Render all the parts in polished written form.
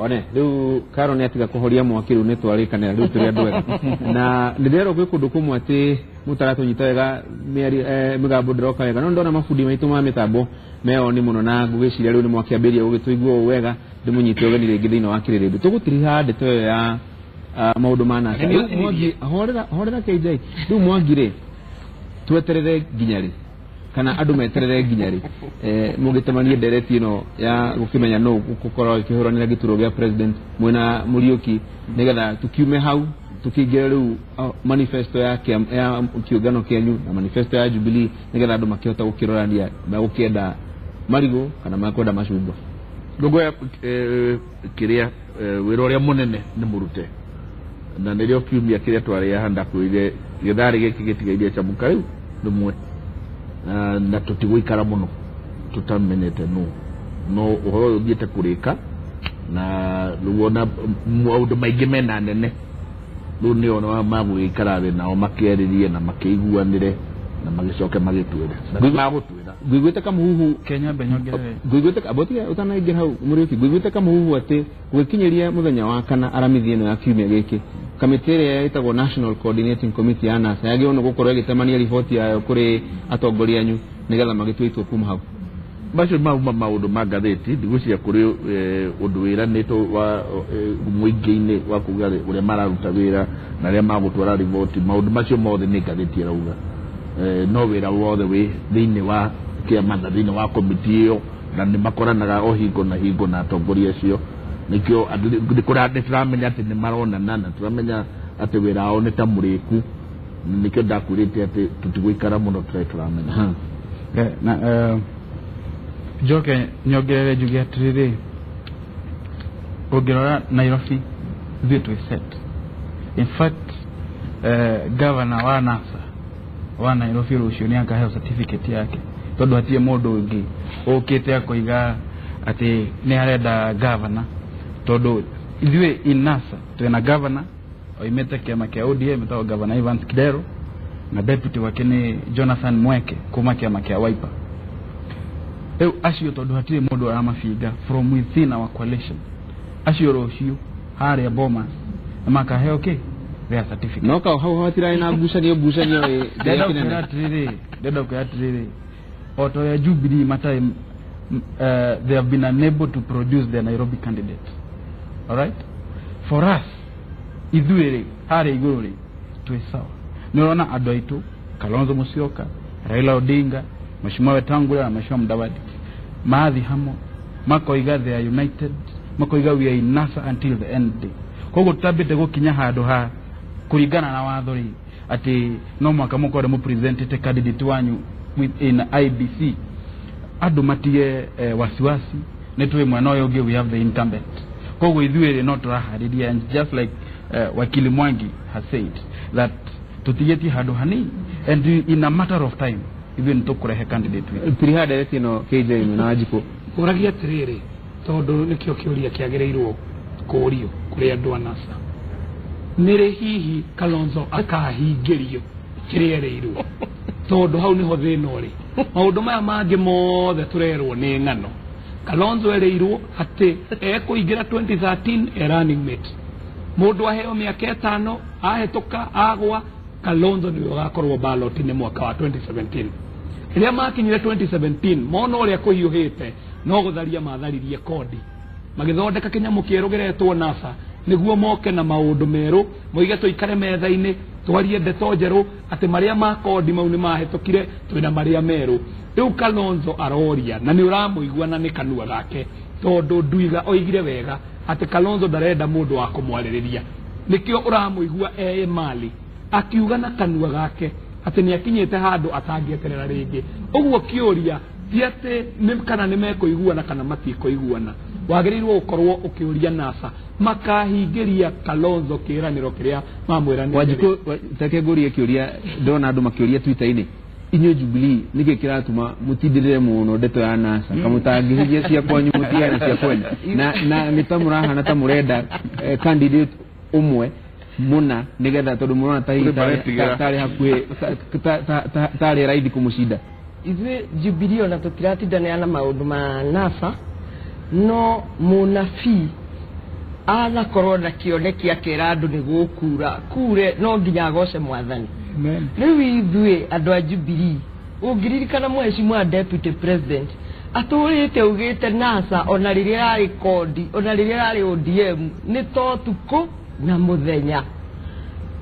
One rĩu Karo nĩ atiga kũhoria mwaki, rĩu nĩ twarĩkanĩra, rĩu tũrĩ andũ ega. Na nĩ ndĩrerwo gwĩ kũndũ kũmwe atĩ mũtaratũnyita wega, mĩario mĩgambo ndĩroka wega, no ndona mabundi maitũ ma mĩtambo meo nĩ mũno, na ngũgĩciria rĩu nĩ mwakĩambĩrĩria gũgĩtũigua ũũ wega. Ndĩmũnyite ũgeni rĩngĩ thĩinĩ wa Kĩrĩrĩmbĩ. Tũgũtiriha ndeto ĩyo ya maũndũ ma NASA. Rĩu Mwangi, horera horera KJ. Rĩu Mwangi rĩ, tweterere nginya rĩ, kana andũ meterere nginya rĩ mũgĩtemanie ndereti ĩno ya gũkĩmenya nũ gũkorwo akĩhũranĩra gĩturwa gĩa president mwena Mũriũki, nĩgetha tukiume hau tukĩingĩre rĩu manifesto ya ya kĩũngano kĩanyu na manifesto ya Jubilee, nĩgetha andũ makĩhota gũkĩrorania megũkĩenda marigũ kana mekwenda macungwa? Ngũngũya kĩrĩa wĩra ũrĩa mũnene nĩ mũrute, na nĩrĩo kiumia kĩrĩa twarĩ haha ndakwĩrire gĩtharĩ gĩkĩ gĩtigairie camuka rĩu rĩmwe, na tũtigũikara mũno tũtamenyete nũ, no ũhoro ũyũ ũthiĩte kũrĩka na rĩu ona maũndũ maingĩ mena nene rĩu nĩo magũgĩikara thĩ nao makĩarĩrie na makĩiguanĩre na magĩcoke magĩtwĩre na magũtwĩra. Ngũiguĩte kamũhuhu. Kenya mbe nyongerere. Ngũiguĩte abotiga ũtanaingĩra hau, Mũriũki, ngũiguĩte kamũhuhu atĩ gũgĩkinyĩria mũthenya wa kana, Aramithi ĩno ya kiumia gĩkĩ, kamĩtĩ ĩrĩa ĩtagwo National Coordinating Committee ya NASA yagĩrĩirwo nĩ gũkorwo ĩgĩtemania riboti yayo kũrĩ atongoria anyu, nĩgetha magĩtue itua kuma hau. Macio mauma maũndũ ma ngathĩti. Ndigwĩciria kũrĩ ũndũ wĩranĩtwo wa mũingĩ-inĩ wa kuga ũrĩa mararuta wĩra na arĩa magũtwara riboti. Maũndũ macio mothe nĩ ngathĩti ĩrauga. No wĩra wothe wĩ thĩinĩ wa kĩama na thĩinĩ wa komiti ĩyo, na nĩ makoranaga o hingo na hingo na atongoria acio. Nĩkĩo nĩ tũramenya atĩ nĩ maronana na tũramenya atĩ wĩra wao nĩ ta mũrĩku. Nĩkĩo ndakwĩrĩte atĩ tũtigũikara mũno tũtarĩ tũramenya. Na njoke nyongerere njuge atĩrĩrĩ, ũngĩrora Nairobi ithuĩ twĩ set. In fact, governor wa NASA wa Nairobi rũciũ nĩ akaheo certificate yake, tondũ hatirĩ mũndũ ũngĩ ũkĩte akoiga atĩ nĩ arenda governor, tondũ ithuĩ in NASA twĩna governor oimĩte kĩama kĩa ODM etagwo Governor Evans Kidero, na deputy wake nĩ Jonathan Mweke kuma kĩama kĩa Wiper. Rĩu acio, tondũ hatirĩ mũndũ aramabinga from within our coalition, acio rũciũ harĩa Bomas nĩ makaheo kĩ their certificate. No kau hau hatirarĩ na ngucanio Ndenda kwĩra atĩrĩrĩ, ndenda kwĩra atĩrĩrĩ, o ta ũrĩa Jubilee matarĩ, they have been unable to produce their Nairobi candidate, all right, for us ithuĩ rĩ, harĩa igũrũ rĩ, twĩ sawa. Nĩ ũrona andũ aitũ Kalonzo Musyoka, Raila Odinga, Mheshimiwa Wetangula na Mheshimiwa Mudavadi mathi hamwe makoiga they are united, makoiga we are in NASA until the end day. Koguo tutambĩte gũkinya handũ ha kũringana na watho rĩ, atĩ no mwaka mũkorwo mũpresentete candidate wanyu in IBC. Andũ matige wasiwasi, nĩ twĩ mwena ũyũ ũngĩ, we have the incumbent. Koguo ithuĩ rĩ, no tũraharĩria, and just like Wakili Mwangi has said that tũtigĩtie handũ hanini, and in a matter of time ithuĩ nĩ tũkũrehe candidate witũ. Tiriha ndereti ĩno, KJ na Wanjikũ. Ũragia atĩrĩrĩ, tondũ nĩkĩo kĩũria kĩagĩrĩirwo kũũrio kũrĩ andũ a NASA: nĩrĩ hihi Kalonzo akahingĩrio kĩrĩa erĩirwo? Tondũ hau nĩho thĩna ũrĩ. Maũndũ maya mangĩ mothe tũrerwo nĩ ng'ano. Kalonzo erĩirwo atĩ ekũingĩra 2013 e running mate, mũndũ aheo mĩaka 5, ahĩtũka agwa, Kalonzo nĩwe ũgakorwo ballot-inĩ mwaka wa 2017. Rĩrĩa makinyire 2017, mona ũrĩa kũhiũhĩte, no gũtharia matharirie kodi, magĩthondeka kĩnyamũ kĩerũ gĩretwo NASA, nĩguo moke na maũndũ merũ, moige tũikare metha-inĩ twarie ndeto njerũ, atĩ marĩa ma kodi mau nĩ mahĩtũkire, twĩna marĩa merũ. Rĩu Kalonzo aroria, na nĩ ũramũigua na nĩ kanua gake, tondũ Nduiga oigire wega atĩ Kalonzo ndarenda mũndũ wa kũmwarĩrĩria. Nĩkĩo ũramũigua e mali akiuga na kanua gake atĩ nĩ akinyĩte handũ atangĩeterera rĩngĩ. Ũguo kĩũria ti atĩ nĩ kana nĩ mekũiguana kana matikũiguana. Wagĩrĩirwo gũkorwo ũkĩũria NASA makahingĩria Kalonzo kĩĩranĩro kĩrĩa mamwĩranĩire. Wanjikũ, take ngũrie kĩũria. Ndona andũ makĩũria Twitter-inĩ, inyuĩ Jubilee nĩkĩ kĩratũma mũtindĩrĩre mũno ndeto ya NASA, kamũtangĩhiria cia kwanyu, mũtigane cia kwanyu, na nĩ ta mũrahana ta mũrenda candidate ũmwe mũna, nĩgetha tondũ mũrona ta hihi Kũrĩ maretigĩra. Tarĩ hakuhĩ tarĩ raithi kũmũcinda? Ithuĩ Jubilee ona tũtiratindanĩra na maũndũ ma NASA, no mũnabii Anakorwo na kĩoneki akĩra andũ nĩ gũkura kure no nginya agoce mwathani. Rĩu ithuĩ andũ a Jubilee ũngĩririkana mheshimiwa deputy president atũrĩte augĩte NASA ona rĩrĩa yarĩ kodi ona rĩrĩa yarĩ ODM nĩ totukũ na mũthenya.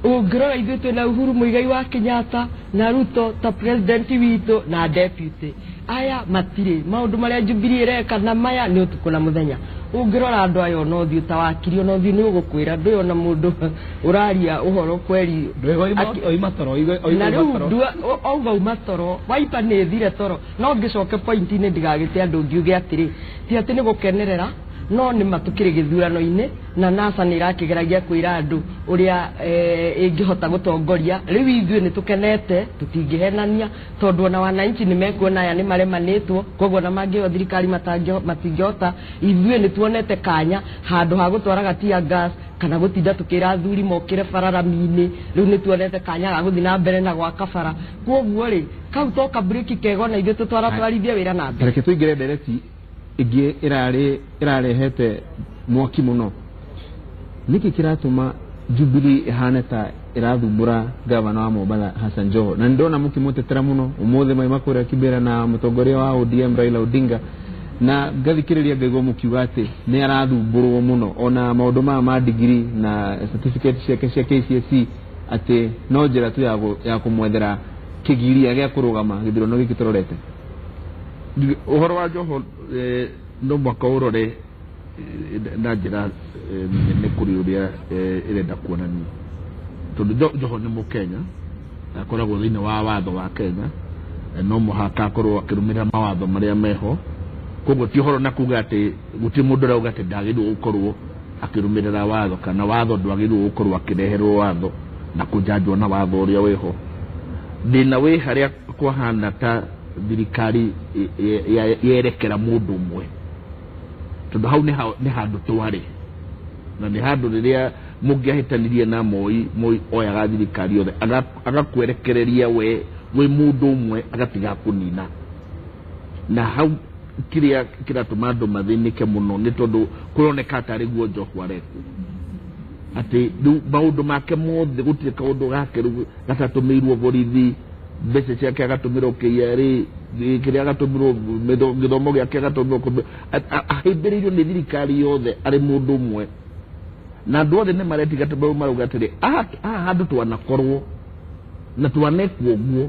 Ũngĩrora ithuĩ twĩna Uhuru Muigai wa Kenyatta na Ruto ta president witũ na deputy aya matirĩ maũndũ marĩa Jubilee ĩreka na maya nĩ ũtukũ na mũthenya. Ũngĩrora andũ aya ona ũthiũ ta wakiri ona ũthiũ nĩ ũgũkwĩra ndũĩ ona mũndũ ũraria ũhoro kweri na rĩu auga uma toro waipa nĩ ĩthire toro no ngĩcoke point-inĩ ndigagĩte andũ ngiuge atĩrĩ ti atĩ nĩ gũkenerera no nĩ matukĩrĩ gĩthurano-inĩ na NASA nĩ ĩrakĩgeragia kwĩra andũ ũrĩa ĩngĩhota gũtongoria. Rĩu ithuĩ nĩ tũkenete tũtingĩhenania tondũ ona wananchi nĩ mekuona aya nĩ maremanĩtwo koguo ona mangĩheo thirikari matingĩhota. Ithuĩ nĩ tuonete kanya handũ ha gũtwaraga tear gas kana gũtinda tũkĩra athuri mokĩre bararami-inĩ rĩu nĩ tuonete kanya ga gũthiĩ na mbere na gwaka bara koguo rĩ kau to kabreki kega ona ithuĩ tũtwaratwarithie wĩra na mbere. Reke tũingĩre ndereti ĩngĩ ĩrarehete mwaki mũno. Nĩkĩ kĩratũma Jubilee ĩhane ta ĩrathumbũra gavana wa Mombatha Hassan Joho? Na ndona mũkĩmũtetera mũno ũmũthĩ maima kũrĩa Kibera na mũtongoria wa ODM Raila Odinga na ngathikĩrĩria ngaigua mũkiuga atĩ nĩ arathumbũrwo mũno ona maũndũ maya ma degree na certificate ciake cia KCSE atĩ no njĩra tu ya kũmwethera kĩgiria gĩa kũrũgama gĩthurano gĩkĩ tũrorete. Ũhoro wa Joho no mwaka ũrore na njĩra nene kũrĩ ũrĩa ĩrenda kuonania tondũ Joho nĩ mũkenya akoragwo thĩinĩ wa watho wa Kenya no mũhaka akorwo akĩrũmĩrĩra mawatho marĩa meho koguo ti ũhoro na kuga atĩ gũtirĩ mũndũ ũrauga atĩ ndagĩrĩirwo gũkorwo akĩrũmĩrĩra watho kana watho ndwagĩrĩirwo gũkorwo akĩreherwo watho na kũnjanjwo na watho ũrĩa wĩho. Thĩna wĩ harĩa kwahana ta thirikari yerekera mũndũ ũmwe tondũ hau nĩ handũ twarĩ na nĩ handũ rĩrĩa mũngĩahĩtanirie na Moi Moi oyaga thirikari yothe agakwerekereria we wĩ mũndũ ũmwe agatiga kũnina na hau kĩrĩa kĩratũma andũ mathĩnĩke mũno nĩ tondũ kũroneka tarĩ guo Joho arekwo atĩ rĩu maũndũ make mothe gũtirĩ kaũndũ gake rĩu gatatũmĩirwo borithi mbeca ciake agatũmĩrwo KRA kĩrĩa agatũmĩrwo gĩthomo gĩake agatũmĩrwo ahĩmbĩrĩirio nĩ thirikari yothe arĩ mũndũ ũmwe na andũ othe nĩ maretiga tondũ marauga atĩrĩ haha handũ twanakorwo na twanekwo ũguo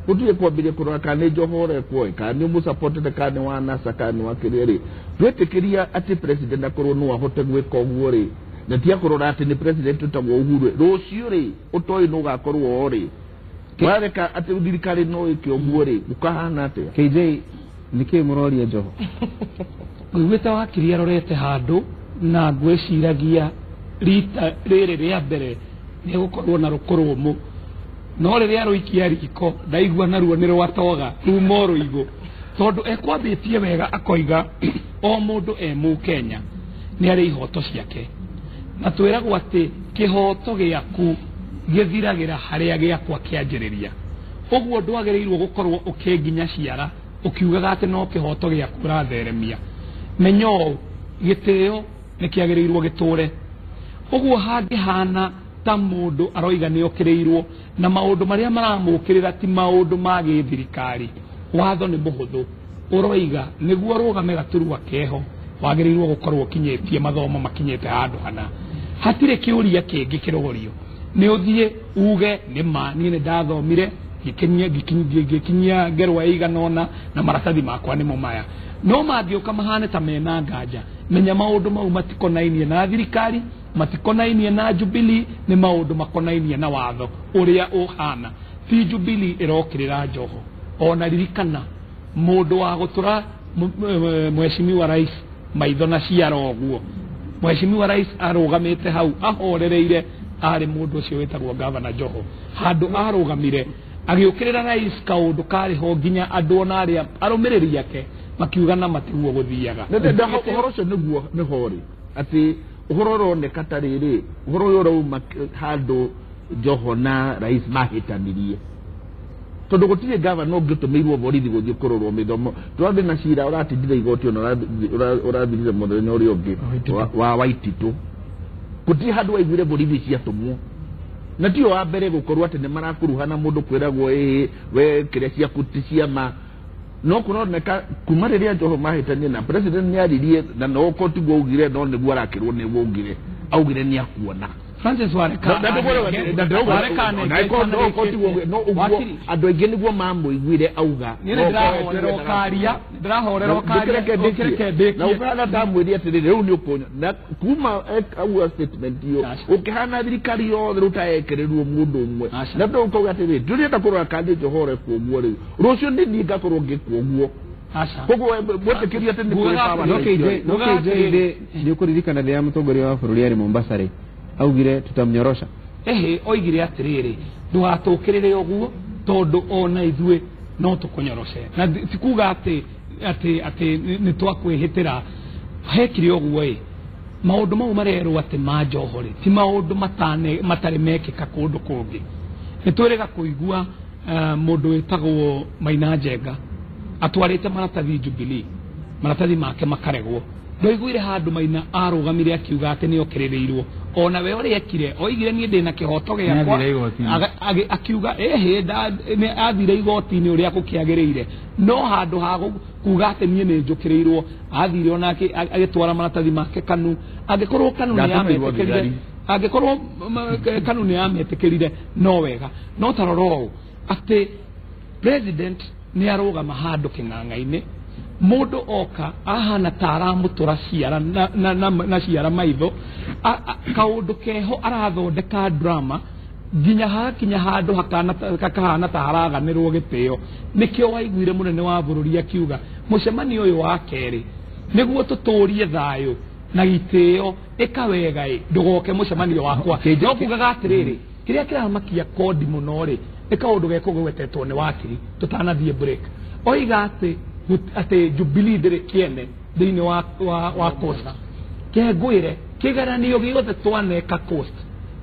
gũtirĩ kwambĩrĩria kũrora kana nĩ Joho ũrekwo kana nĩ ũmũsapotete kana nĩ wa NASA kana nĩ wa kĩrĩa rĩ twetĩkĩria atĩ president akorwo no ahote gwĩka ũguo rĩ na ti akũrora atĩ nĩ president ũtagwo Uhuru rũciũ rĩ ũtoĩ nĩ ũgakorwo o rĩ wareka atĩ thirikari no ĩke ũguo rĩ gũkahana atĩa? KJ nĩkĩĩ mũroria Joho? Ngũiguĩte wakiri arorete handũ na ngwĩciragia rita rĩrĩ rĩa mbere nĩ gũkorwo na rũkũrũmũ no rĩrĩa rũikia riko ndaigua naruo nĩ rwatoga ruma o rũigũ tondũ ekwambĩtie wega akoiga o mũndũ e mũkenya nĩ arĩ ihoto ciake na twĩragwo atĩ kĩhoto gĩaku gĩthiragĩra harĩa gĩakwa kĩanjĩrĩria ũguo ndwagĩrĩirwo gũkorwo ũkĩnginya ciara ũkiugaga atĩ no kĩhoto gĩaku ũratheremia. Menya ũũ gĩtĩo nĩ kĩagĩrĩirwo gĩtũre ũguo hangĩhana ta mũndũ aroiga nĩ okĩrĩirwo na maũndũ marĩa maramũkĩrĩra ti maũndũ ma gĩthirikari watho nĩ mũhũthũ ũroiga nĩguo rũgame gaturwa keho wagĩrĩirwo gũkorwo ũkinyĩtie mathomo makinyĩte handũ hana hatirĩ kĩũria kĩngĩ kĩrogorio nĩ ũthiĩ uge nĩ ma niĩ nĩ ndathomire ngĩkinyia ngerwa ĩigana ũna na maratathi makwa nĩmo maya no mangĩũka mahane ta mena nganja menya maũndũ mau matikonainie na thirikari matikonainie na Jubilee nĩ maũndũ makonainie na watho ũrĩa ũhana ti Jubilee ĩrokĩrĩra Joho ona ririkana mũndũ wa gũtũra mheshimiwa rais maitho na ciara ũguo mheshimiwa rais arũgamĩte hau ahorereire arĩ mũndũ ũcio wĩtagwo gavana Joho handũ arũgamire agĩũkĩrĩra rais kaũndũ karĩ ho nginya andũ ona arĩa arũmĩrĩri ake makiuga na matiguo gũthiaga. Ũhoro ũcio nĩguo nĩho rĩ atĩ ũhoro ũroneka ta rĩrĩ ũhoro ũyũ ũrauma handũ Joho na rais mahĩtanirie Tondu gutire gavana ũngĩtũmĩirwo borithi gũthiĩ kũrorwo mĩthomo. Tũrathiĩ na cira ũratindire igoti ona ũrathirire mũthenya ũrĩa ũngĩ wa Waititũ. Gũtirĩ handũ waiguire borithi ciatũmwo. Na tio wa mbere gũkorwo atĩ nĩ marakuruhana mũndũ kwĩragwo ĩĩ we kĩrĩa ciaku ti ciama. No kũroneka kuma rĩrĩa Joho mahĩtania na president nĩ aririe na no ũkorwo tiguo augire no nĩguo arakĩrwo nĩguo augire augire nĩ akuona. Francis Wareka no ũguo andũ aingĩ nĩguo mamũiguire auga niĩ ndĩrahorera ũkaria ndĩrahorera ũkaria na ũkahana ndamwĩrie atĩrĩrĩ rĩu nĩ ũkũnya na kuma auga statement iyo ũkĩhana thirikari yothe rĩu ta yekererirwo mũndũ ũmwe na ndũ ũkauga atĩrĩrĩ ndũrenda kũrora kana Joho arekwo ũguo rĩu rũciũ nĩ niĩ ngakorwo ngĩkwo ũguo. Koguo mwetĩkĩrie atĩ nĩ kũrĩ power. No KJ nĩ ũkũririkana rĩrĩa mũtongoria wa bũrũri arĩ Mombasa rĩ augire tutamnyorosha. Ehe oigire atiriri ndugatũkĩrĩre ũguo tondu ona ithuĩ no tũkũnyoroshe na ti kuga atĩ atĩ atĩ nĩ twakwĩhĩtĩra hekire ũguo ĩ maũndũ mau marerwo atĩ ma Joho rĩ ti maũndũ matarĩ mekĩka kũndũ kũngĩ. Nĩ twĩrĩga kũigua mũndũ wĩtagwo Maina Njenga atwarĩte maratathi Jubilee maratathi make makaregwo. Ndoiguire handũ Maina arũgamire akiuga atĩ nĩ okĩrĩrĩirwo ona we ũrĩa ekire oigire niĩ ndĩna kĩhoto gĩakwa akiuga ehe athire igoti-inĩ ũrĩa gũkĩagĩrĩire no handũ ha kuga atĩ niĩ nĩ njũkĩrĩirwo athire onake agĩtwara maratathi make Kanu angĩkorwo Kanu nĩ yametĩkĩrire angĩkorwo Kanu nĩ yametĩkĩrire no wega no ta rora ũũ atĩ president nĩ arũgama handũ kĩng'ang'a-inĩ mũndũ oka ahana ta aramũtũra ciara na ciara maitho kaũndũ keho arathondeka drama nginya hakinya handũ hakahana ta haraganĩrwo gĩtĩo. Nĩkĩo waiguire mũnene wa bũrũri akiuga mũcemanio ũyũ wa kerĩ nĩguo tũtũrie thayũ na gĩtĩo ĩka wega ĩ ndũgoke mũcemanio wakwa. No kugaga atĩrĩrĩ kĩrĩa kĩramakia kondi mũno rĩ nĩ kaũndũ gekũgwetetwo nĩ wakiri tũtanathiĩ break oiga atĩ atĩ Jubilee ndĩrĩ kĩene thĩinĩ wa Coast kengwĩre kĩgeranio gĩothe twaneka Coast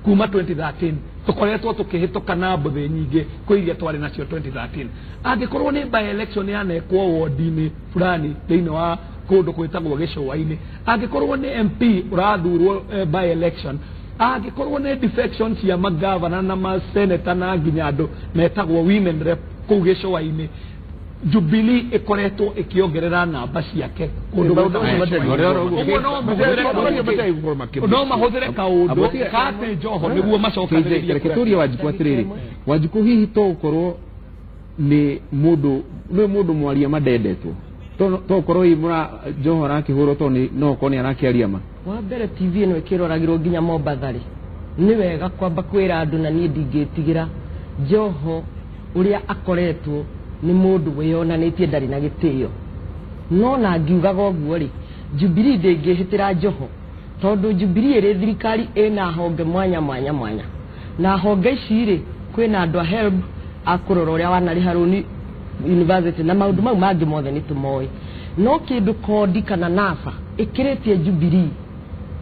kuma 2013 tũkoretwo tũkĩhĩtũka na mbũthĩ nyingĩ kwĩ iria twarĩ nacio 2013. Angĩkorwo nĩ by election yanekwo wodi-inĩ fulani thĩinĩ wa kũndũ gwĩtagwo gĩcũa-inĩ, angĩkorwo nĩ MP ũrathurwo by election, angĩkorwo nĩ defection cia magavana na maseneta na nginya andũ metagwo women rep kũu gĩcũa-inĩ, Jubilee ĩkoretwo ĩkĩongerera namba ciake kũndũ no mahũthĩre kaũndũ ka atĩ Joho nĩguo macokanĩrĩrie. Reke tũrie Wanjikũ atĩrĩrĩ, Wanjikũ hihi to ũkorwo nĩ mũndũ nĩ mũndũ mwaria mandendetwo to ũkorwo hihi Joho arakĩhũrwo to no ũkorwo nĩ arakĩaria ma. Wa mbere TV ĩno ĩkĩroragĩrwo nginya Mombatha rĩ nĩ wega kwamba kwĩra andũ na niĩ ndingĩtigĩra Joho ũrĩa akoretwo nĩ mũndũ wĩyonanĩtie ndarĩ na gĩtĩo no na ngiugaga ũguo rĩ Jubilee ndĩngĩhĩtĩra Joho tondũ Jubilee ĩrĩ thirikari ĩna honge mwanya mwanya mwanya na honge ici rĩ kwĩna andũ a HELB a kũrora ũrĩa wanarĩha rũni university na maũndũ mau mangĩ mothe nĩ tũmoĩ no kĩndũ kondi kana NASA ĩkĩrĩtie Jubilee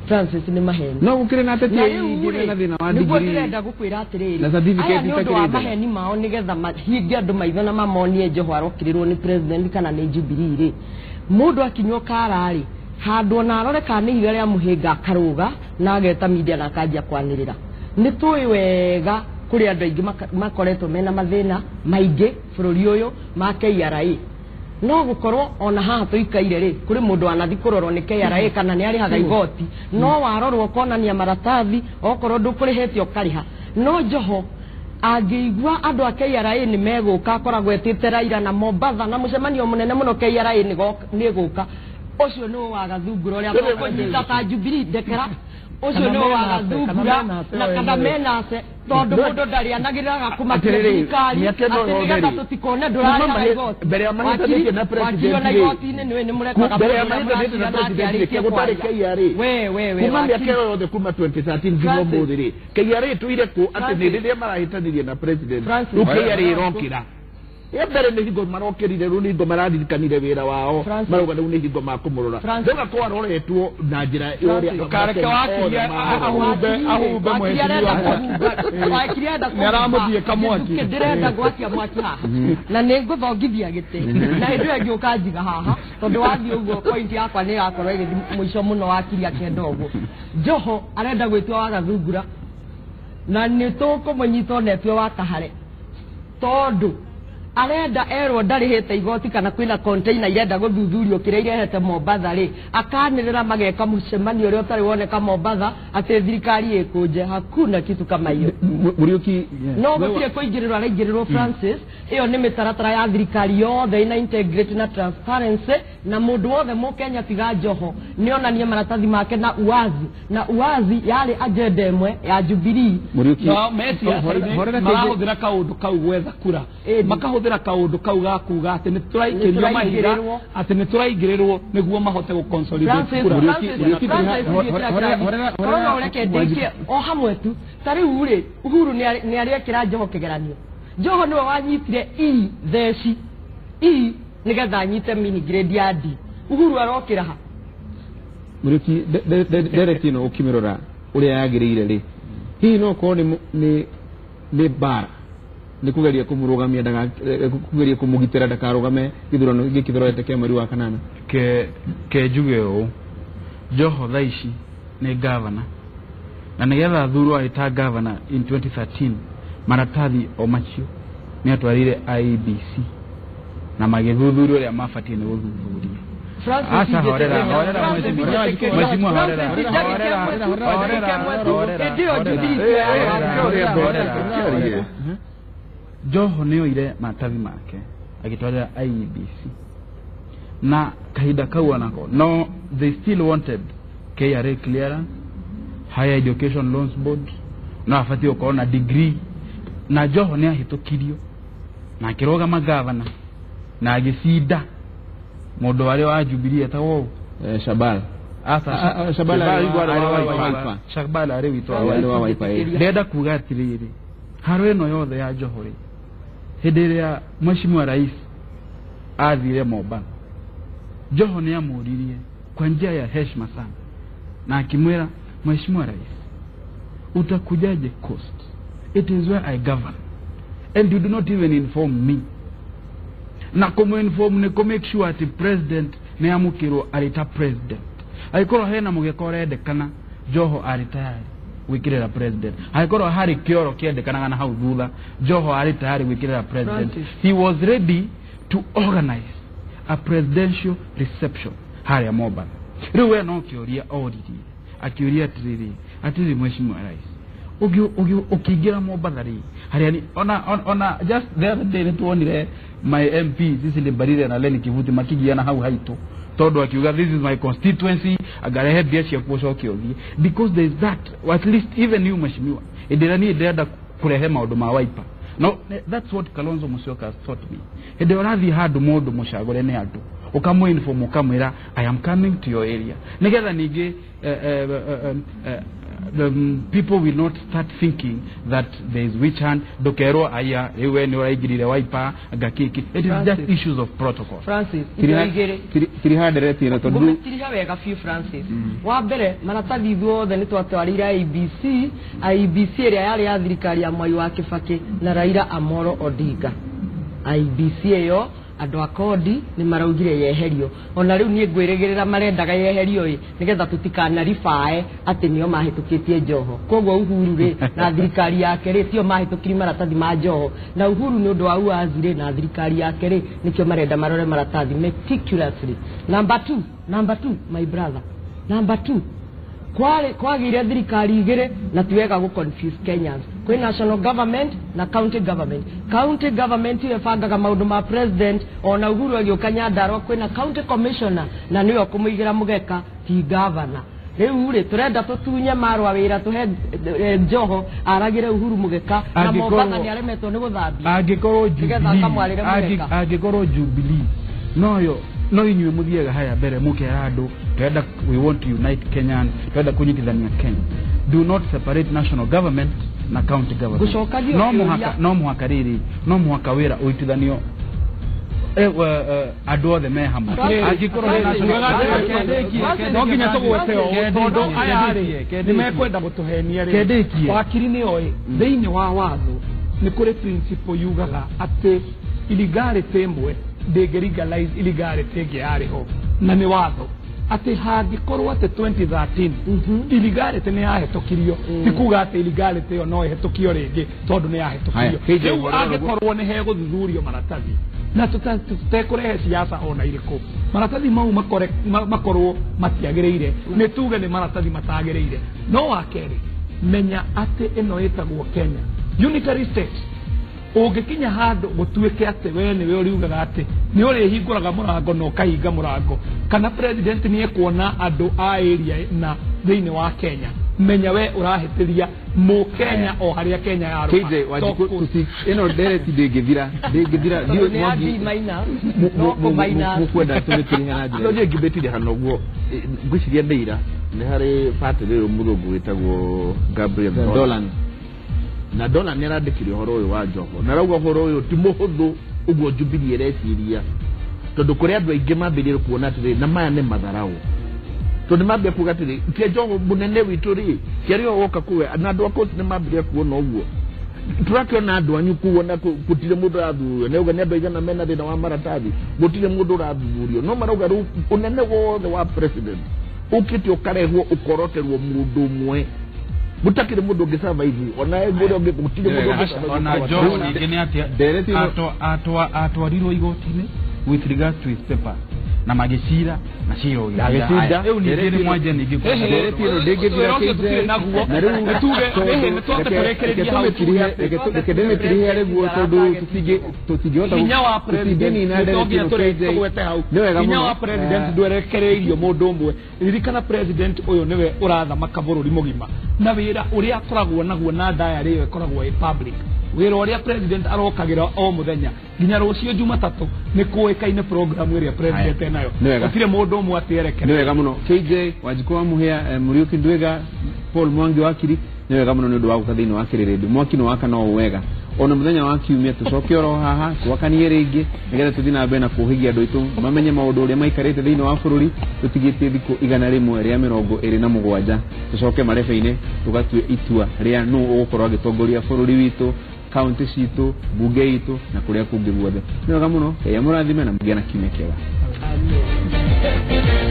Francis nĩ maheni no gũkĩrĩ na ateti aingĩ mena thĩna wa nĩguo degree ndĩrenda gũkwĩra atĩrĩrĩ na certificate aya nĩ ũndũ wa itakĩrĩ njega. maheni mao nĩgetha mahinge andũ maitho na mamonie Joho arokĩrĩrwo nĩ president kana nĩ Jubilee rĩ mũndũ akinywo kara rĩ handũ ona arore kana nĩ ihiga rĩa mũhĩnga akarũga na ageta media na akanjia kwanĩrĩra. Nĩ tũĩ wega kũrĩ andũ aingĩ makoretwo mena mathĩna maingĩ bũrũri ũyũ ma KRA no gukorwo ona haha tuikaire ri kuri mundu anathi kurorwo ni KRA kana ni arihaga igoti no warorwo ukonania maratathi okorwo ndukurihite ukariha no Joho angĩigua andũ a KRA nĩ megũka akoragwo etĩte Raila na Mombatha na mũcemanio mũnene mũno KRA nĩ gũka ũcio nĩ wagathungura ũrĩa tũkũnyita ta Jubilee ndekera ũcio nĩ wagathungura na kana menace tondũ mũndũ ndarĩanagĩrĩraga kũmakia thirikari atĩ nĩgetha tũtikone ndũrarĩhaga igoti mbere ya mahĩtanĩtie na president wakiri ona igoti-inĩ nĩwe nĩ mũrekaga mbere ya mahĩtanĩtie na president rĩ gũtarĩ KRA we kuma mĩaka ĩyo yothe kuma 2013 nginya ũmũthĩ rĩ KRA tũire kũ atĩ nĩ rĩrĩa marahĩtanirie na president rĩu KRA ĩrokĩra Ya mbere nĩ hingo marokĩrire rĩu nĩ hingo mararirikanire wĩra wao marauga rĩu nĩ hingo makũmũrora rĩu aroretwo na njĩra ũrĩa kareke wakiria ahumbe mheshimiwa nĩaramũthiĩka mwaki ndĩrenda gwakia mwaki haha na nĩ ngũthongithia gĩtĩ na hĩndĩ ĩyo ĩngĩ ũkanjiga haha tondũ wathiĩ ũguo point yakwa nĩ ĩrakorwo ĩgĩthiĩ mũico mũno wakiria akĩenda ũguo. Joho arenda gwĩtua wa Gathungura na nĩ tũkũmũnyita ona etue wa Kahare tondũ arenda erwo ndarĩhĩte igoti kana kwĩna container irenda gũthuthurio kĩrĩa irehete Mombatha rĩ akanĩrĩra mageka mũcemanio ũrĩa ũtarĩ woneka Mombatha atĩ thirikari ĩkũnje. Hakuna kitu kama hiyo. Mũriũki no gũtirĩ kũingĩrĩrwo araingĩrĩrwo Francis. Ĩyo nĩ mĩtaratara ya thirikari yothe ina integrity na transparency na mũndũ wothe mũkenya tiga Joho nĩonanie maratathi make na uwazi, na uwazi yarĩ agenda ĩmwe ya Jubilee. No meciaca marahũthĩra kaũndũ kau gwetha kura, makahũthĩra kaũndũ kau ga kuga atĩ nĩ tũraikĩrio mahiga, atĩ nĩ tũraingĩrĩrwo nĩguo mahote gũ consolidate kura. Korwo ũreke ndĩkie o hamwe tu ta rĩu rĩ Uhuru nĩ arĩekĩra Joho kĩgeranio. Joho nĩwe wanyitire E theci E nĩgetha anyite mini grade ya D. Uhuru arokĩra ha? Mũriũki ndereti ĩno ũkĩmĩrora ũrĩa yagĩrĩire rĩ hihi no korwo nĩ mbara nĩ kũgeria kũmũrũgamia kũgeria kũmũgitĩra ndakarũgame gĩthurano gĩkĩ tũrorete kĩa mweri wa kanana? Ke njuge ũũ, Joho thaa ici nĩ gavana na nĩgetha athurwo arĩ ta gavana in 2013 maratathi o macio nĩ atwarire IEBC na magĩthuthuria ũrĩa mabatiĩ nĩ gũthuthuria. Aca horera mheshimiwa horera horera. Joho nĩ oire maratathi make agĩtwarĩra IEBC na kahinda kau onako no they still wanted KRA clearance, Higher Education Loans Board, no abatiĩ gũkorwo na degree na Joho nĩ ahĩtũkirio na akĩrũgama gavana na agĩcinda mũndũ warĩ wa Jubilee etagwo Shabal. Shabal arĩ witũ wa Wiper. Ndĩrenda kuga atĩrĩrĩ, haro ĩno yothe ya Joho rĩ, hĩndĩ ĩrĩa mheshimiwa rais athire Mombatha, Joho nĩ amũririe kwa njia ya heshima sana na akimwĩra, mheshimiwa rais, utakujaje Coast? It is where I govern and you do not even inform me. Na kũmũinform nĩ kũ make sure atĩ president nĩ amũkĩrwo arĩ ta president. Angĩkorwo hena mũgeka ũrendekana, Joho arĩ tayari gwĩkĩrĩra president. Angĩkorwo harĩ kĩoro kĩendekanaga na hau thutha, Joho arĩ tayari gwĩkĩrĩra president. He was ready to organize a presidential reception harĩa Mombatha. Rĩu we no kĩũria oririe, akĩũria atĩrĩrĩ mheshimiwa rais, ũkĩingĩra Mombatha rĩ harĩa ni ona just the other day nĩtuonire my MP Cecily Mbarire na Lenny Kivuti makigiana hau haitũ tondũ akiuga this is my constituency, angarehe mbia ciaku ũcoke ũthiĩ, because there is that at least even you mheshimiwa hĩndĩ ĩrĩa niĩ ndĩrenda kũrehe maũndũ ma Wiper. No, that's what Kalonzo Musyoka has taught me. Hĩndĩ ĩrĩa ũrathiĩ handũ mũndũ mũcagũre nĩ andũ ũkamũinform ũkamwĩra I am coming to your area nĩgetha ningĩ the people will not start thinking that there is witch hunt. Ndũkerwo aya rĩu we nĩ ũraingĩrire Wiper ngakĩkĩ. It is just issues of protocol. Francis, tiriha ndereti ĩno tondũ ngũmĩtiriha wega biũ Francis. Wa mbere maratathi ithuothe nĩ twatwarĩire IEBC, IEBC ĩrĩa yarĩ ya thirikari ya Mwai wa Kibaki na Raila Amolo Odinga. IEBC ĩyo andũ a kodi nĩ maraugire yeherio. Ona rĩu niĩ ngwĩrĩgĩrĩra marendaga yeherio ĩ nĩgetha tũtikanaribae atĩ nĩo mahĩtũkĩtie Joho. Koguo Uhuru rĩ na thirikari yake rĩ tio mahĩtũkirie maratathi ma Joho, na Uhuru nĩ ũndũ wa uwazi rĩ na thirikari yake rĩ nĩkĩo marenda marore maratathi meticulously. Number two, my brother, number two, kwagĩire thirikari igĩrĩ na ti wega gũ confuse Kenyans. Kwĩ national government na county government. County government ĩyo ĩbangaga maũndũ ma president, ona Uhuru agĩũka Nyandarua kwĩna county commissioner na nĩwe ũkũmũigĩra mũgeka ti governor. Rĩu rĩ tũrenda tũtunye marũa wĩra tũhe Joho aragĩre Uhuru mũgeka na Mombatha nĩ aremetwo nĩ gũthambia. Angĩkorwo Jubilee noyo no inyuĩ mũthiaga haya mbere mũkera andũ twenda we want to unite Kenyans, twenda kũnyitithania Kenya. Do not separate national government na county government. No mũhaka rĩrĩ, no mũhaka wĩra ũitithanio Andũ othe me hamwe angĩkorwo no nginya tũgwete ũũ tondũ aya rĩ nĩ mekwenda gũtũhenia rĩ wakiri nĩ oĩ thĩinĩ wa watho nĩ kũrĩ principle yugaga atĩ illegality ĩmwe ndĩngĩ legalize illegality ĩngĩ yarĩ ho na nĩ watho atĩ hangĩkorwo atĩ 2013 illegality nĩ yahetũkirio ti kuga atĩ illegality ĩyo no ĩhetũkio rĩngĩ tondũ nĩ yahetũkirio rĩu angĩkorwo nĩ hegũthuthurio maratathi na tũtekũrehe siasa ona irĩkũ maratathi mau makorwo matiagĩrĩire nĩ tuge nĩ maratathi matagĩrĩire no wa kerĩ menya atĩ ĩno ĩtagwo Kenya unitary state ũngĩkinya handũ gũtuĩke atĩ we nĩwe ũriugaga atĩ nĩ ũrĩhingũraga mũrango na ũkahinga mũrango kana president nĩ ekuona andũ a area na thĩinĩ wa Kenya menya we ũrahĩtĩria mũkenya o harĩa Kenya yarũma KJ Wanjikũ ĩno ndereti ndĩngĩthira ndiũ mwangi mũkwenda tũmĩtirihe na njĩra no ngĩmbĩtire hana ũguo ngwĩciria nĩ ira nĩ harĩ batĩrĩ ũyũ mũthũngũ wĩtagwo Gabriel Dolan na Dolan nĩ arandĩkire ũhoro ũyũ wa Joho na arauga ũhoro ũyũ ti mũhũthũ ũguo Jubilee ĩreciria tondũ kũrĩ andũ aingĩ mambĩrĩrie kuona atĩrĩ na maya nĩ matharaũ tondũ mambia kuga atĩrĩ tia Joho mũnene witũ rĩ kĩarĩ o woka kũwe na andũ a Coast nĩ mambĩrĩria kuona ũguo tũrakĩona andũ anyu kuo na gũtirĩ mũndũ ũrathurio nĩ auga nĩ andũ aigana mena thĩna wa maratathi gũtirĩ mũndũ ũrathurio no marauga rĩu ũnene wothe wa president ũkĩte ũkarehwo ũkoroterwo mũndũ ũmwe gutakire mundu ungi survive ona ngure ungi gutire mundu ungi survive ona Joho ningĩ nĩ atĩa atwarirwo igoti-inĩ with regard to his paper na magĩcira na cira ũgĩthira rĩu ningĩ nĩ mwanje ningĩ ndereti ĩno ndĩngĩthira KJ na rĩu reke ndĩmĩtirihe rĩguo tondũ tũtingĩhota hinya wa president hinya wa president ndwerekereirio mũndũ ũmwe ririkana president ũyũ nĩwe ũrathamaka bũrũri mũgima na wĩra ũrĩa akoragwo naguo na diary ĩyo ĩkoragwo ĩ public wĩra ũrĩa president arokagĩra o mũthenya nginya rũciũ Jumatatũ nĩ kũĩkaine program ĩrĩa president enayo gũtirĩ mũndũ ũmwe atĩ erekere nĩ wega mũno KJ Wanjikũ wa Mũhĩa Mũriũki Ndwiga Paul Mwangi wakiri nĩ wega mũno nĩ ũndũ wa gũka thĩinĩ wa Kĩrĩrĩndĩ mwaki nĩ wakana o wega ona mũthenya wa kiumia tũcoke oro haha twakanie rĩngĩ nĩgetha tũthiĩ na mbere na kũhĩgia andũ aitũ mamenye maũndũ ũrĩa maikarĩte thĩinĩ wa bũrũri tũtigĩtie thikũ 127 tũcoke marebe-inĩ tũgatue itua rĩa nũ ũgũkorwo agĩtongoria bũrũri witũ kaunti citũ bunge itũ na kũrĩa kũngĩ guothe nĩ wega mũno Ngai amũrathime na mũgĩe na kiumia kĩega. Amen.